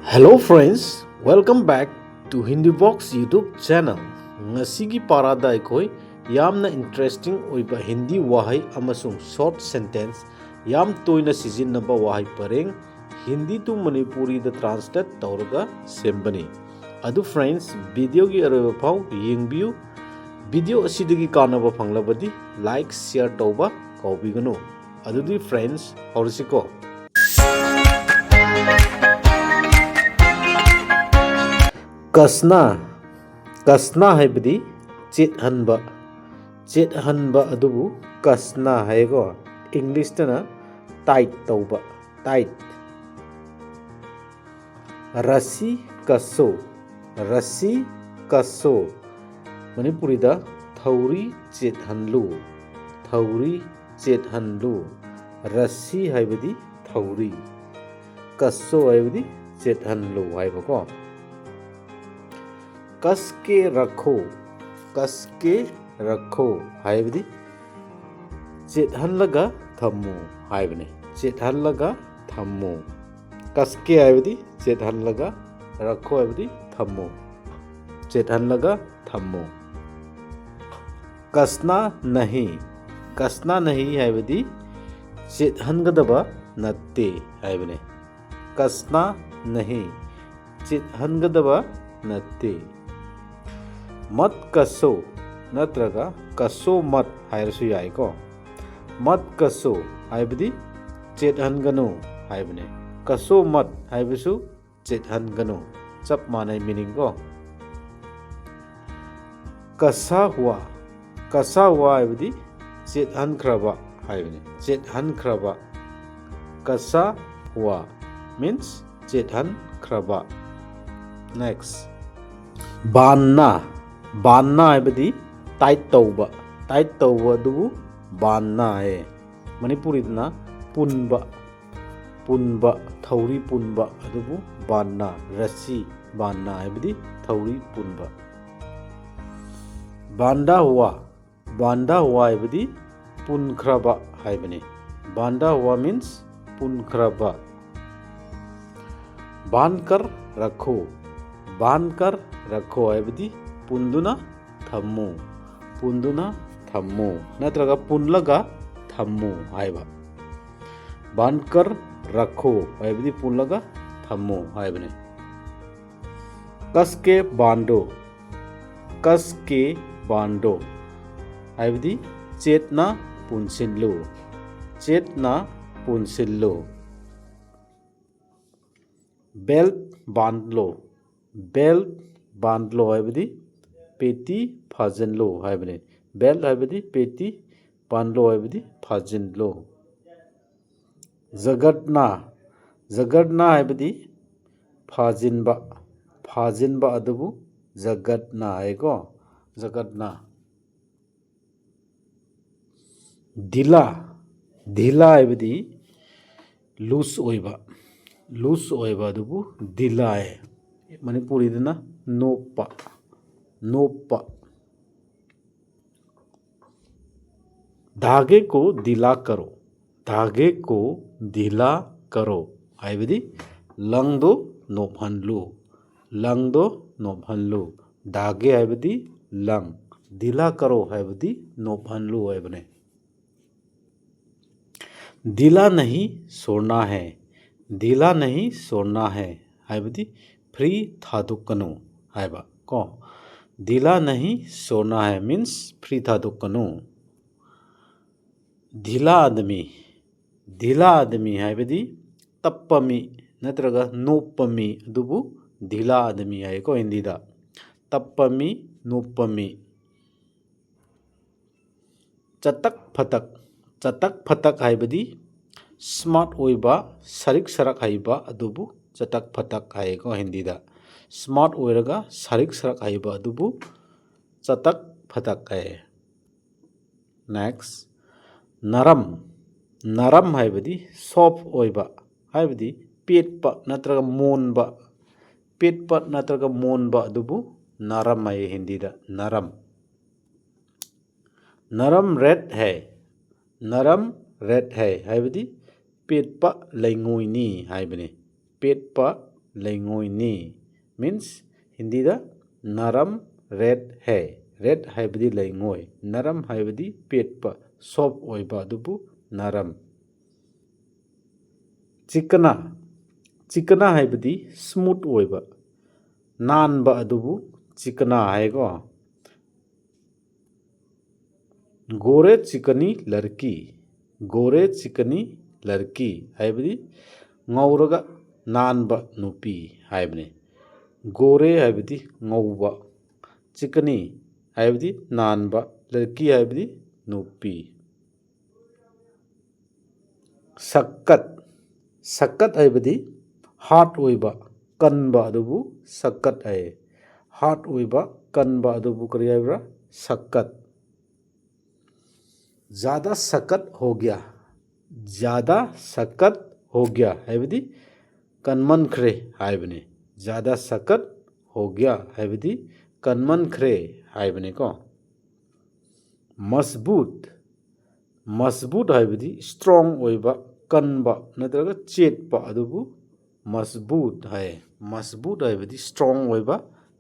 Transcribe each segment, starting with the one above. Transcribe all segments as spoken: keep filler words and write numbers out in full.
Hello friends, welcome back to Hindi Box YouTube channel. ꯉꯁꯤꯒꯤ ꯄꯥꯔꯥꯗ ꯑꯩꯈꯣꯏ ꯌꯥꯝꯅ ꯏꯟꯇꯔꯦꯁꯇꯤꯡ ꯑꯣꯏꯕ ꯍꯤꯟꯗꯤ ꯋꯥꯍꯩ ꯑꯃꯁꯨꯡ ꯁꯣꯔꯠ ꯁꯦꯟꯇꯦꯟꯁ, ꯌꯥꯝ ꯇꯣꯏꯅ ꯁꯤꯖꯤꯟꯅꯕ ꯋꯥꯍꯩ ꯄꯔꯦꯡ, ꯍꯤꯟꯗꯤ ꯇꯨ ꯃꯅꯤꯄꯨꯔꯤꯗ ꯇ꯭ꯔꯥꯟꯁꯂꯦꯠ ꯇꯧꯔꯒ ꯁꯦꯝꯕꯅꯤ꯫ ꯑꯗꯨ ꯐ꯭ꯔꯦꯟꯁ, ꯚꯤꯗꯤꯑꯣꯒꯤ ꯑꯔꯣꯏꯕ ꯐꯥꯎ ꯌꯦꯡꯕꯤꯌꯨ꯫ ꯚꯤꯗꯤꯑꯣ ꯑꯁꯤꯗꯒꯤ ꯀꯥꯟꯅꯕ ꯐꯪꯂꯕꯗꯤ ꯂꯥꯏꯛ, ꯁꯤꯌꯔ ꯇꯧꯕ ꯀꯥꯎꯕꯤꯒꯅꯨ꯫ ꯑꯗꯨꯗꯤ ꯐ꯭ꯔꯦꯟꯁ, ꯍꯧꯔꯁꯤꯀꯣ꯫ ꯀꯁꯅꯥ꯫ ꯀꯁꯅꯥ ꯍꯥꯏꯕꯗꯤ ꯆꯦꯠꯍꯟꯕ꯫ ꯆꯦꯠꯍꯟꯕ ꯑꯗꯨꯕꯨ ꯀꯁꯅꯥ ꯍꯥꯏꯀꯣ꯫ ꯏꯪꯂꯤꯁꯇꯅ ꯇꯥꯏꯠ ꯇꯧꯕ, ꯇꯥꯏꯠ꯫ ꯔꯁꯤ ꯀꯁꯣ, ꯔꯁꯤ ꯀꯁꯣ꯫ ꯃꯅꯤꯄꯨꯔꯤꯗ ꯊꯧꯔꯤ ꯆꯦꯠꯍꯟꯂꯨ, ꯊꯧꯔꯤ ꯆꯦꯠꯍꯟꯂꯨ꯫ ꯔꯁꯤ ꯍꯥꯏꯕꯗꯤ ꯊꯧꯔꯤ, ꯀꯁꯣ ꯍꯥꯏꯕꯗꯤ ꯆꯦꯠꯍꯟꯂꯨ ꯍꯥꯏꯕꯀꯣ꯫ ꯀꯁꯀꯦ ꯔꯈꯣ, ꯀꯁꯀꯦ ꯔꯈꯣ ꯍꯥꯏꯕꯗꯤ ꯆꯦꯠꯍꯜꯂꯒ ꯊꯝꯃꯨ ꯍꯥꯏꯕꯅꯤ꯫ ꯆꯦꯠꯍꯜꯂꯒ ꯊꯝꯃꯨ꯫ ꯀꯁꯀꯦ ꯍꯥꯏꯕꯗꯤ ꯆꯦꯠꯍꯜꯂꯒ, ꯔꯈꯣ ꯍꯥꯏꯕꯗꯤ ꯊꯝꯃꯨ꯫ ꯆꯦꯠꯍꯜꯂꯒ ꯊꯝꯃꯨ꯫ ꯀꯁꯅꯥ ꯅꯍꯤ꯫ ꯀꯁꯅꯥ ꯅꯍꯤ ꯍꯥꯏꯕꯗꯤ ꯆꯦꯠꯍꯟꯒꯗꯕ ꯅꯠꯇꯦ ꯍꯥꯏꯕꯅꯤ꯫ ꯀꯁꯅꯥ ꯅꯍꯤ, ꯆꯦꯠꯍꯟꯒꯗꯕ ꯅꯠꯇꯦ꯫ ꯃꯠ ꯀꯁꯣ ꯅꯠꯇ꯭ꯔꯒ ꯀꯁꯣ ꯃꯠ ꯍꯥꯏꯔꯁꯨ ꯌꯥꯏꯀꯣ꯫ ꯃꯠ ꯀꯁꯣ ꯍꯥꯏꯕꯗꯤ ꯆꯦꯠꯍꯟꯒꯅꯨ ꯍꯥꯏꯕꯅꯤ꯫ ꯀꯁꯣ ꯃꯠ ꯍꯥꯏꯕꯁꯨ ꯆꯦꯠꯍꯟꯒꯅꯨ, ꯆꯞ ꯃꯥꯟꯅꯩ ꯃꯤꯅꯤꯡ ꯀꯣ꯫ ꯀꯁꯥ ꯍꯨꯋꯥ, ꯀꯁꯥ ꯍꯨꯋꯥ ꯍꯥꯏꯕꯗꯤ ꯆꯦꯠꯍꯟꯈ꯭ꯔꯕ ꯍꯥꯏꯕꯅꯤ꯫ ꯆꯦꯠꯍꯟꯈ꯭ꯔꯕ꯫ ꯀꯁꯥ ꯍꯨꯋꯥ means ꯆꯦꯠꯍꯟꯈ꯭ꯔꯕ꯫ Next, ꯕꯥꯟꯅꯥ꯫ ꯕꯥꯟꯅꯥ ꯍꯥꯏꯕꯗꯤ ꯇꯥꯏꯠ ꯇꯧꯕ꯫ ꯇꯥꯏꯠ ꯇꯧꯕ ꯑꯗꯨꯕꯨ ꯕꯥꯟꯅꯥ ꯍꯥꯏꯌꯦ꯫ ꯃꯅꯤꯄꯨꯔꯤꯗꯅ ꯄꯨꯟꯕ, ꯄꯨꯟꯕ, ꯊꯧꯔꯤ ꯄꯨꯟꯕ ꯑꯗꯨꯕꯨ ꯕꯥꯟꯅꯥ, ꯔꯁꯤ ꯕꯥꯟꯅꯥ ꯍꯥꯏꯕꯗꯤ ꯊꯧꯔꯤ ꯄꯨꯟꯕ꯫ ꯕꯥꯟꯗꯥ ꯍꯨꯋꯥ, ꯕꯥꯟꯗꯥ ꯍꯨꯋꯥ ꯍꯥꯏꯕꯗꯤ ꯄꯨꯟꯈ꯭ꯔꯕ ꯍꯥꯏꯕꯅꯤ꯫ ꯕꯥꯟꯗꯥ ꯍꯨꯋꯥ means ꯄꯨꯟꯈ꯭ꯔꯕ꯫ बांधकर रखो, बांधकर रखो ꯍꯥꯏꯕꯗꯤ ꯄꯨꯟꯗꯨꯅ ꯊꯝꯃꯨ, ꯄꯨꯟꯗꯨꯅ ꯊꯝꯃꯨ ꯅꯠꯇ꯭ꯔꯒ ꯄꯨꯜꯂꯒ ꯊꯝꯃꯨ ꯍꯥꯏꯕ꯫ बांधकर रखो ꯍꯥꯏꯕꯗꯤ ꯄꯨꯜꯂꯒ ꯊꯝꯃꯨ ꯍꯥꯏꯕꯅꯤ꯫ कस के बांधो, कस के बांधो ꯍꯥꯏꯕꯗꯤ ꯆꯦꯠꯅ ꯄꯨꯟꯁꯤꯜꯂꯨ, ꯆꯦꯠꯅ ꯄꯨꯟꯁꯤꯜꯂꯨ꯫ बेल्ट बांध लो, बेल्ट बांध लो ꯍꯥꯏꯕꯗꯤ ꯄꯦꯇꯤ ꯐꯥꯖꯤꯜꯂꯨ ꯍꯥꯏꯕꯅꯤ꯫ बेल्ट ꯍꯥꯏꯕꯗꯤ ꯄꯦꯇꯤ, बांध लो ꯍꯥꯏꯕꯗꯤ ꯐꯥꯖꯤꯜꯂꯨ꯫ जकड़ना, जकड़ना ꯍꯥꯏꯕꯗꯤ ꯐꯥꯖꯤꯟꯕ, ꯐꯥꯖꯤꯟꯕ ꯑꯗꯨꯕꯨ जकड़ना ꯍꯥꯏꯀꯣ, जकड़ना꯫ ढीला, ढीला ꯍꯥꯏꯕꯗꯤ ꯂꯨꯖ ꯑꯣꯏꯕ, ꯂꯨꯖ ꯑꯣꯏꯕ ꯑꯗꯨꯕꯨ ढीला ꯍꯥꯏ꯫ ꯃꯅꯤꯄꯨꯔꯤꯗꯅ ꯅꯣꯞꯄ, ꯅꯣꯞꯄ꯫ धागे को ढीला करो, धागे को ढीला करो ꯍꯥꯏꯕꯗꯤ ꯂꯪꯗꯣ ꯅꯣꯞꯍꯜꯂꯨ, ꯂꯪꯗꯣ ꯅꯣꯞꯍꯜꯂꯨ꯫ धागे ꯍꯥꯏꯕꯗꯤ ꯂꯪ, ढीला करो ꯍꯥꯏꯕꯗꯤ ꯅꯣꯞꯍꯜꯂꯨ ꯍꯥꯏꯕꯅꯦ꯫ ढीला नहीं छोड़ना है, ढीला नहीं छोड़ना है ꯍꯥꯏꯕꯗꯤ ꯐ꯭ꯔꯤ ꯊꯥꯗꯣꯛꯀꯅꯨ ꯍꯥꯏꯕ ꯀꯣ꯫ ढीला नहीं छोड़ना है means ꯐ꯭ꯔꯤ ꯊꯥꯗꯣꯛꯀꯅꯨ꯫ ढीला आदमी, ढीला आदमी ꯍꯥꯏꯕꯗꯤ ꯇꯞꯄ ꯃꯤ ꯅꯠꯇ꯭ꯔꯒ ꯅꯣꯞꯄ ꯃꯤ ꯑꯗꯨꯕꯨ ढीला आदमी ꯍꯥꯏꯀꯣ ꯍꯤꯟꯗꯤꯗ꯫ ꯇꯞꯄ ꯃꯤ, ꯅꯣꯞꯄ ꯃꯤ꯫ चटक फटक, चटक फटक ꯍꯥꯏꯕꯗꯤ ꯁ꯭ꯃꯥꯔꯠ ꯑꯣꯏꯕ, ꯁꯔꯤꯛ ꯁꯔꯛ ꯍꯩꯕ ꯑꯗꯨꯕꯨ चटक फटक ꯍꯥꯏꯌꯦꯀꯣ ꯍꯤꯟꯗꯤꯗ꯫ ꯁ꯭ꯃꯥꯔꯠ ꯑꯣꯏꯔꯒ ꯁꯔꯤꯛ ꯁꯔꯛ ꯍꯩꯕ ꯑꯗꯨꯕꯨ चटक फटक ꯍꯥꯏꯌꯦ꯫ Next, नरम, नरम ꯍꯥꯏꯕꯗꯤ ꯁꯣꯐ ꯑꯣꯏꯕ, ꯍꯥꯏꯕꯗꯤ ꯄꯦꯠꯄ ꯅꯠꯇ꯭ꯔꯒ ꯃꯣꯟꯕ, ꯄꯦꯠꯄ ꯅꯠꯇ꯭ꯔꯒ ꯃꯣꯟꯕ ꯑꯗꯨꯕꯨ नरम ꯍꯥꯏꯌꯦ ꯍꯤꯟꯗꯤꯗ, नरम꯫ नरम रेत है, नरम रेत है ꯍꯥꯏꯕꯗꯤ ꯄꯦꯠꯄ ꯂꯩꯉꯣꯏꯅꯤ ꯍꯥꯏꯕꯅꯤ꯫ ꯄꯦꯠꯄ, ꯂꯩꯉꯣꯏꯅꯤ꯫ Means, ꯍꯤꯟꯗꯤꯗ ꯅꯔꯝ ꯔꯦꯠ ꯍꯦ꯫ ꯔꯦꯠ ꯍꯥꯏꯕꯗꯤ ꯂꯩꯉꯣꯏ, ꯅꯔꯝ ꯍꯥꯏꯕꯗꯤ ꯄꯦꯠꯄ, soft ꯑꯣꯏꯕ, ꯑꯗꯨꯕꯨ ꯅꯔꯝ꯫ ꯆꯤꯀꯅꯥ, ꯆꯤꯀꯅꯥ ꯍꯥꯏꯕꯗꯤ smooth ꯑꯣꯏꯕ, ꯅꯥꯟꯕ ꯑꯗꯨꯕꯨ ꯆꯤꯀꯅꯥ ꯍꯥꯏꯀꯣ꯫ ꯒꯣꯔꯦ ꯆꯤꯀꯅꯤ ꯂꯔꯀꯤ, ꯒꯣꯔꯦ ꯆꯤꯀꯅꯤ ꯂꯔꯀꯤ ꯍꯥꯏꯕꯗꯤ ꯉꯧꯔꯒ ꯅꯥꯟꯕ ꯅꯨꯄꯤ ꯍꯥꯏꯕꯅꯤ꯫ ꯒꯣꯔꯦ ꯍꯥꯏꯕꯗꯤ ꯉꯧꯕ, ꯆꯤꯀꯅꯤ ꯍꯥꯏꯕꯗꯤ ꯅꯥꯟꯕ, ꯂꯔꯀꯤ ꯍꯥꯏꯕꯗꯤ ꯅꯨꯄꯤ꯫ ꯁꯛꯀꯠ, ꯁꯛꯀꯠ ꯍꯥꯏꯕꯗꯤ hard ꯑꯣꯏꯕ, ꯀꯟꯕ ꯑꯗꯨꯕꯨ ꯁꯛꯀꯠ ꯍꯥꯏꯌꯦ꯫ Hard ꯑꯣꯏꯕ, ꯀꯟꯕ ꯑꯗꯨꯕꯨ ꯀꯔꯤ ꯍꯥꯏꯕ꯭ꯔꯥ? ꯁꯛꯀꯠ꯫ ꯖ꯭ꯌꯥꯗꯥ ꯁꯛꯀꯠ ꯍꯣ ꯒ꯭ꯌꯥ, ꯖ꯭ꯌꯥꯗꯥ ꯁꯛꯀꯠ ꯍꯣ ꯒ꯭ꯌꯥ ꯍꯥꯏꯕꯗꯤ ꯀꯟꯃꯟꯈ꯭ꯔꯦ ꯍꯥꯏꯕꯅꯤ꯫ ꯖ꯭ꯌꯥꯗꯥ ꯁꯛꯀꯠ ꯍꯣ ꯒ꯭ꯌꯥ ꯍꯥꯏꯕꯗꯤ ꯀꯟꯃꯟꯈ꯭ꯔꯦ ꯍꯥꯏꯕꯅꯤꯀꯣ꯫ ꯃꯖꯕꯨꯠ, ꯃꯖꯕꯨꯠ ꯍꯥꯏꯕꯗꯤ strong ꯑꯣꯏꯕ, ꯀꯟꯕ ꯅꯠꯇ꯭ꯔꯒ ꯆꯦꯠꯄ ꯑꯗꯨꯕꯨ ꯃꯖꯕꯨꯠ ꯍꯥꯏ꯫ ꯃꯖꯕꯨꯠ ꯍꯥꯏꯕꯗꯤ strong ꯑꯣꯏꯕ,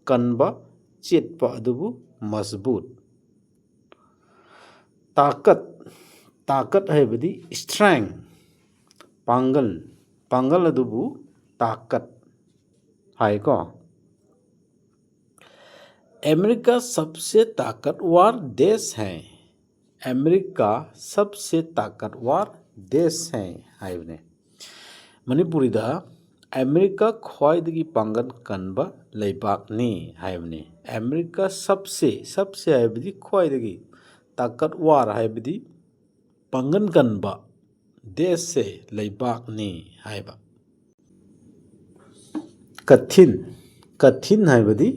ꯀꯟꯕ, ꯆꯦꯠꯄ ꯑꯗꯨꯕꯨ ꯃꯖꯕꯨꯠ꯫ ꯇꯥꯀꯠ, ꯇꯥꯀꯠ ꯍꯥꯏꯕꯗꯤ strength, ꯄꯥꯡꯒꯜ, ꯄꯥꯡꯒꯜ ꯑꯗꯨꯕꯨ ꯇꯥꯀꯠ ꯍꯥꯏꯀꯣ꯫ ꯑꯃꯦꯔꯤꯀꯥ ꯁꯕꯁꯦ ꯇꯥꯀꯠꯋꯥꯔ ꯗꯦꯁ ꯍꯦ꯫ ꯑꯃꯦꯔꯤꯀꯥ ꯁꯕꯁꯦ ꯇꯥꯀꯠꯋꯥꯔ ꯗꯦꯁ ꯍꯦ ꯍꯥꯏꯕꯅꯦ꯫ ꯃꯅꯤꯄꯨꯔꯤꯗ ꯑꯃꯦꯔꯤꯀꯥ ꯈ꯭ꯋꯥꯏꯗꯒꯤ ꯄꯥꯡꯒꯜ ꯀꯟꯕ ꯂꯩꯕꯥꯛꯅꯤ ꯍꯥꯏꯕꯅꯤ꯫ ꯑꯃꯦꯔꯤꯀꯥ ꯁꯕꯁꯦ, ꯁꯕꯁꯦ ꯍꯥꯏꯕꯗꯤ ꯈ꯭ꯋꯥꯏꯗꯒꯤ, ꯇꯥꯀꯠꯋꯥꯔ ꯍꯥꯏꯕꯗꯤ ꯄꯥꯡꯒꯜ ꯀꯟꯕ, ꯗꯦꯁꯁꯦ ꯂꯩꯕꯥꯛꯅꯤ ꯍꯥꯏꯕ꯫ ꯀꯊꯤꯟ, ꯀꯊꯤꯟ ꯍꯥꯏꯕꯗꯤ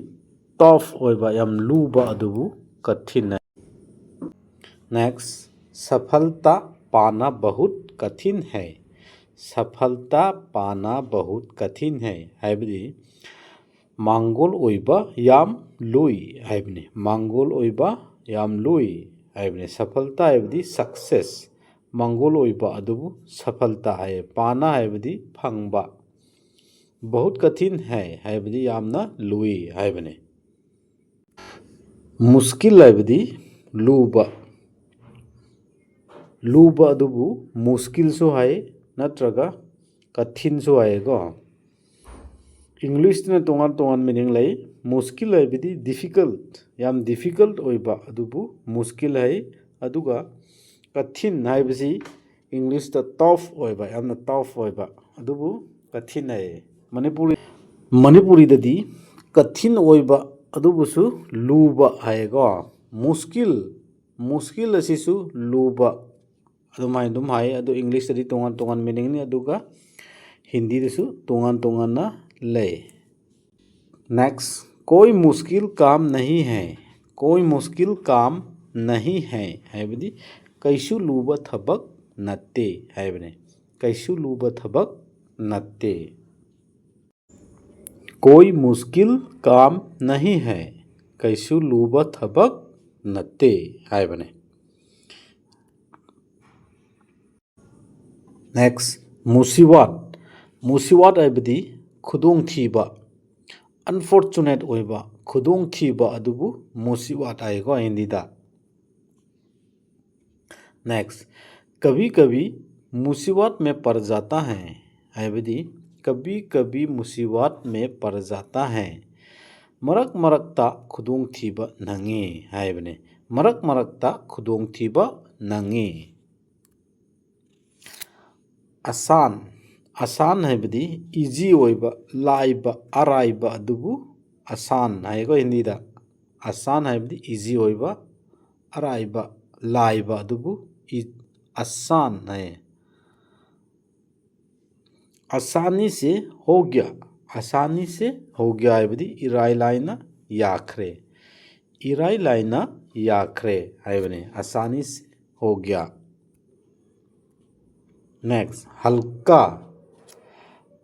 tough ꯑꯣꯏꯕ, ꯌꯥꯝ ꯂꯨꯕ ꯑꯗꯨꯕꯨ ꯀꯊꯤꯟ ꯍꯥꯏ꯫ Next, ꯁꯐꯜꯇꯥ ꯄꯥꯅꯥ ꯕꯍꯨꯠ ꯀꯊꯤꯟ ꯍꯦ꯫ ꯁꯐꯜꯇꯥ ꯄꯥꯅꯥ ꯕꯍꯨꯠ ꯀꯊꯤꯟ ꯍꯦ ꯍꯥꯏꯕꯗꯤ ꯃꯥꯡꯒꯣꯜ ꯑꯣꯏꯕ ꯌꯥꯝ ꯂꯨꯏ ꯍꯥꯏꯕꯅꯤ꯫ ꯃꯥꯡꯒꯣꯜ ꯑꯣꯏꯕ ꯌꯥꯝ ꯂꯨꯏ ꯍꯥꯏꯕꯅꯤ꯫ ꯁꯐꯜꯇꯥ ꯍꯥꯏꯕꯗꯤ success, ꯃꯥꯡꯒꯣꯜ ꯑꯣꯏꯕ ꯑꯗꯨꯕꯨ ꯁꯐꯜꯇꯥ ꯍꯥꯏꯌꯦ꯫ ꯄꯥꯅꯥ ꯍꯥꯏꯕꯗꯤ ꯐꯪꯕ꯫ ꯕꯍꯨꯠ ꯀꯊꯤꯟ ꯍꯥꯏ ꯍꯥꯏꯕꯗꯤ ꯌꯥꯝꯅ ꯂꯨꯏ ꯍꯥꯏꯕꯅꯤ꯫ ꯃꯨꯁꯀꯤꯜ ꯍꯥꯏꯕꯗꯤ ꯂꯨꯕ꯫ ꯂꯨꯕ ꯑꯗꯨꯕꯨ ꯃꯨꯁꯀꯤꯜꯁꯨ ꯍꯥꯏ, ꯅꯠꯇ꯭ꯔꯒ ꯀꯊꯤꯟꯁꯨ ꯍꯥꯏꯌꯦꯀꯣ꯫ ꯏꯪꯂꯤꯁꯇꯅ ꯇꯣꯉꯥꯟ ꯇꯣꯉꯥꯟ ꯃꯤꯅꯤꯡ ꯂꯩ꯫ ꯃꯨꯁꯀꯤꯜ ꯍꯥꯏꯕꯗꯤ ꯗꯤꯐꯤꯀꯜꯠ, ꯌꯥꯝ ꯗꯤꯐꯤꯀꯜꯠ ꯑꯣꯏꯕ ꯑꯗꯨꯕꯨ ꯃꯨꯁꯀꯤꯜ ꯍꯥꯏ꯫ ꯑꯗꯨꯒ ꯀꯊꯤꯟ ꯍꯥꯏꯕꯁꯤ ꯏꯪꯂꯤꯁꯇ ꯇꯐ ꯑꯣꯏꯕ, ꯌꯥꯝꯅ ꯇꯐ ꯑꯣꯏꯕ ꯑꯗꯨꯕꯨ ꯀꯊꯤꯟ ꯍꯥꯏꯌꯦ꯫ ꯃꯅꯤꯄꯨꯔꯤ, ꯃꯅꯤꯄꯨꯔꯤꯗꯗꯤ ꯀꯊꯤꯟ ꯑꯣꯏꯕ ꯑꯗꯨꯕꯨꯁꯨ ꯂꯨꯕ ꯍꯥꯏꯌꯦꯀꯣ꯫ ꯃꯨꯁꯀꯤꯜ, ꯃꯨꯁꯀꯤꯜ ꯑꯁꯤꯁꯨ ꯂꯨꯕ꯫ ꯑꯗꯨꯃꯥꯏꯅ ꯑꯗꯨꯝ ꯍꯥꯏ꯫ ꯑꯗꯨ ꯏꯪꯂꯤꯁꯇꯗꯤ ꯇꯣꯉꯥꯟ ꯇꯣꯉꯥꯟ ꯃꯤꯅꯤꯡꯅꯤ, ꯑꯗꯨꯒ ꯍꯤꯟꯗꯤꯗꯁꯨ ꯇꯣꯉꯥꯟ ꯇꯣꯉꯥꯟꯅ ꯂꯩ꯫ ꯅꯦꯛꯁ, ꯀꯣꯏ ꯃꯨꯁꯀꯤꯜ ꯀꯥꯝ ꯅꯍꯤ ꯍꯦ꯫ ꯀꯣꯏ ꯃꯨꯁꯀꯤꯜ ꯀꯥꯝ ꯅꯍꯤ ꯍꯦ ꯍꯥꯏꯕꯗꯤ ꯀꯩꯁꯨ ꯂꯨꯕ ꯊꯕꯛ ꯅꯠꯇꯦ ꯍꯥꯏꯕꯅꯤ꯫ ꯀꯩꯁꯨ ꯂꯨꯕ ꯊꯕꯛ ꯅꯠꯇꯦ꯫ ꯀꯣꯏ ꯃꯨꯁꯀꯤꯜ ꯀꯥꯝ ꯅꯍꯤ ꯍꯦ꯫ ꯀꯩꯁꯨ ꯂꯨꯕ ꯊꯕꯛ ꯅꯠꯇꯦ ꯍꯥꯏꯕꯅꯤ꯫ ꯅꯦꯛꯁ, ꯃꯨꯁꯤꯋꯥꯠ꯫ ꯃꯨꯁꯤꯋꯥꯠ ꯍꯥꯏꯕꯗꯤ ꯈꯨꯗꯣꯡꯊꯤꯕ, ꯑꯟꯐꯣꯔꯆꯨꯅꯦꯠ ꯑꯣꯏꯕ ꯈꯨꯗꯣꯡꯊꯤꯕ ꯑꯗꯨꯕꯨ ꯃꯨꯁꯤꯋꯥꯠ ꯍꯥꯏꯀꯣ ꯍꯤꯟꯗꯤꯗ꯫ ꯅꯦꯛꯁ, ꯀꯚꯤ ꯀꯚꯤ ꯃꯨꯁꯤꯋꯥꯠ ꯃꯦ ꯄꯔ ꯖꯥꯇꯥ ꯍꯦ ꯍꯥꯏꯕꯗꯤ ꯀꯚꯤ ꯀꯚꯤ ꯃꯨꯁꯤꯋꯥꯠ ꯃꯦ ꯄꯔ ꯖꯥꯇꯥ ꯍꯦ꯫ ꯃꯔꯛ ꯃꯔꯛꯇ ꯈꯨꯗꯣꯡꯊꯤꯕ ꯅꯪꯉꯤ ꯍꯥꯏꯕꯅꯤ꯫ ꯃꯔꯛ ꯃꯔꯛꯇ ꯈꯨꯗꯣꯡꯊꯤꯕ ꯅꯪꯉꯤ꯫ ꯑꯁꯥꯟ, ꯑꯁꯥꯟ ꯍꯥꯏꯕꯗꯤ ꯏꯖꯤ ꯑꯣꯏꯕ, ꯂꯥꯏꯕ, ꯑꯔꯥꯏꯕ ꯑꯗꯨꯕꯨ ꯑꯁꯥꯟ ꯍꯥꯏꯀꯣ ꯍꯤꯟꯗꯤꯗ꯫ ꯑꯁꯥꯟ ꯍꯥꯏꯕꯗꯤ ꯏꯖꯤ ꯑꯣꯏꯕ, ꯑꯔꯥꯏꯕ, ꯂꯥꯏꯕ ꯑꯗꯨꯕꯨ ꯏ-, ꯑꯁꯥꯟ ꯍꯥꯏ꯫ ꯑꯁꯥꯅꯤ ꯁꯦ ꯍꯣ ꯒ꯭ꯌꯥ, ꯑꯁꯥꯅꯤ ꯁꯦ ꯍꯣ ꯒ꯭ꯌꯥ ꯍꯥꯏꯕꯗꯤ ꯏꯔꯥꯏ ꯂꯥꯏꯅ ꯌꯥꯈ꯭ꯔꯦ꯫ ꯏꯔꯥꯏ ꯂꯥꯏꯅ ꯌꯥꯈ꯭ꯔꯦ ꯍꯥꯏꯕꯅꯤ꯫ ꯑꯁꯥꯅꯤ ꯁꯦ ꯍꯣ ꯒ꯭ꯌꯥ꯫ ꯅꯦꯛꯁ, ꯍꯜꯀꯥ꯫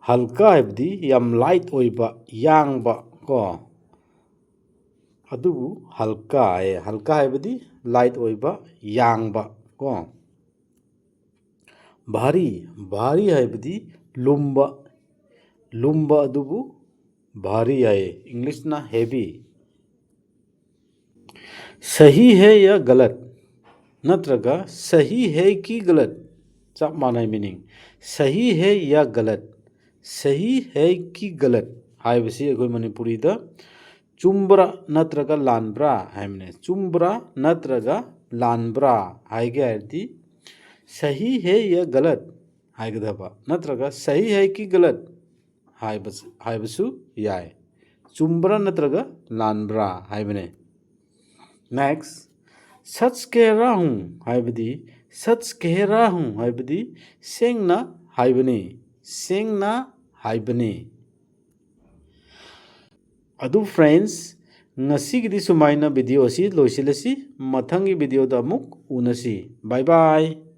ꯍꯜꯀꯥ ꯍꯥꯏꯕꯗꯤ ꯌꯥꯝ ꯂꯥꯏꯠ ꯑꯣꯏꯕ, ꯌꯥꯡꯕ ꯀꯣ꯫ ꯑꯗꯨꯕꯨ ꯍꯜꯀꯥ ꯍꯥꯏꯌꯦ꯫ ꯍꯜꯀꯥ ꯍꯥꯏꯕꯗꯤ ꯂꯥꯏꯠ ꯑꯣꯏꯕ, ꯌꯥꯡꯕ ꯀꯣ꯫ ꯚꯥꯔꯤ, ꯚꯥꯔꯤ ꯍꯥꯏꯕꯗꯤ ꯂꯨꯝꯕ, ꯂꯨꯝꯕ ꯑꯗꯨꯕꯨ ꯚꯥꯔꯤ ꯍꯥꯏꯌꯦ, ꯏꯪꯂꯤꯁꯅ heavy꯫ ꯁꯍꯤ ꯍꯦ ꯌꯥ ꯒꯂꯠ ꯅꯠꯇ꯭ꯔꯒ ꯁꯍꯤ ꯍꯦ ꯀꯤ ꯒꯂꯠ ꯆꯞ ꯃꯥꯟꯅꯩ meaning꯫ ꯁꯍꯤ ꯍꯦ ꯌꯥ ꯒꯂꯠ, ꯁꯍꯤ ꯍꯦ ꯀꯤ ꯒꯂꯠ ꯍꯥꯏꯕꯁꯤ ꯑꯩꯈꯣꯏ ꯃꯅꯤꯄꯨꯔꯤꯗ ꯆꯨꯝꯕ꯭ꯔꯥ ꯅꯠꯇ꯭ꯔꯒ ꯂꯥꯟꯕ꯭ꯔꯥ ꯍꯥꯏꯕꯅꯦ꯫ ꯆꯨꯝꯕ꯭ꯔꯥ ꯅꯠꯇ꯭ꯔꯒ ꯂꯥꯟꯕ꯭ꯔꯥ ꯍꯥꯏꯒꯦ ꯍꯥꯏꯔꯗꯤ ꯁꯍꯤ ꯍꯦ ꯌꯥ ꯒꯂꯠ ꯍꯥꯏꯒꯗꯕ, ꯅꯠꯇ꯭ꯔꯒ ꯁꯍꯤ ꯍꯦ ꯀꯤ ꯒꯂꯠ ꯍꯥꯏꯕꯁꯨ ꯌꯥꯏ꯫ ꯆꯨꯝꯕ꯭ꯔꯥ ꯅꯠꯇ꯭ꯔꯒ ꯂꯥꯟꯕ꯭ꯔꯥ ꯍꯥꯏꯕꯅꯦ꯫ Next, ꯁꯆ ꯀꯦ ꯔꯥ ꯍꯨ ꯍꯥꯏꯕꯗꯤ, ꯁꯆ ꯀꯦ ꯔꯥ ꯍꯨ ꯍꯥꯏꯕꯗꯤ ꯁꯦꯡꯅ ꯍꯥꯏꯕꯅꯤ, ꯁꯦꯡꯅ ꯍꯥꯏꯕꯅꯤ꯫ ꯑꯗꯨ friends, ꯉꯁꯤꯒꯤꯗꯤ ꯁꯨꯃꯥꯏꯅ video ꯑꯁꯤ ꯂꯣꯏꯁꯤꯜꯂꯁꯤ꯫ ꯃꯊꯪꯒꯤ videoꯗ ꯑꯃꯨꯛ ꯎꯅꯁꯤ꯫ Bye bye꯫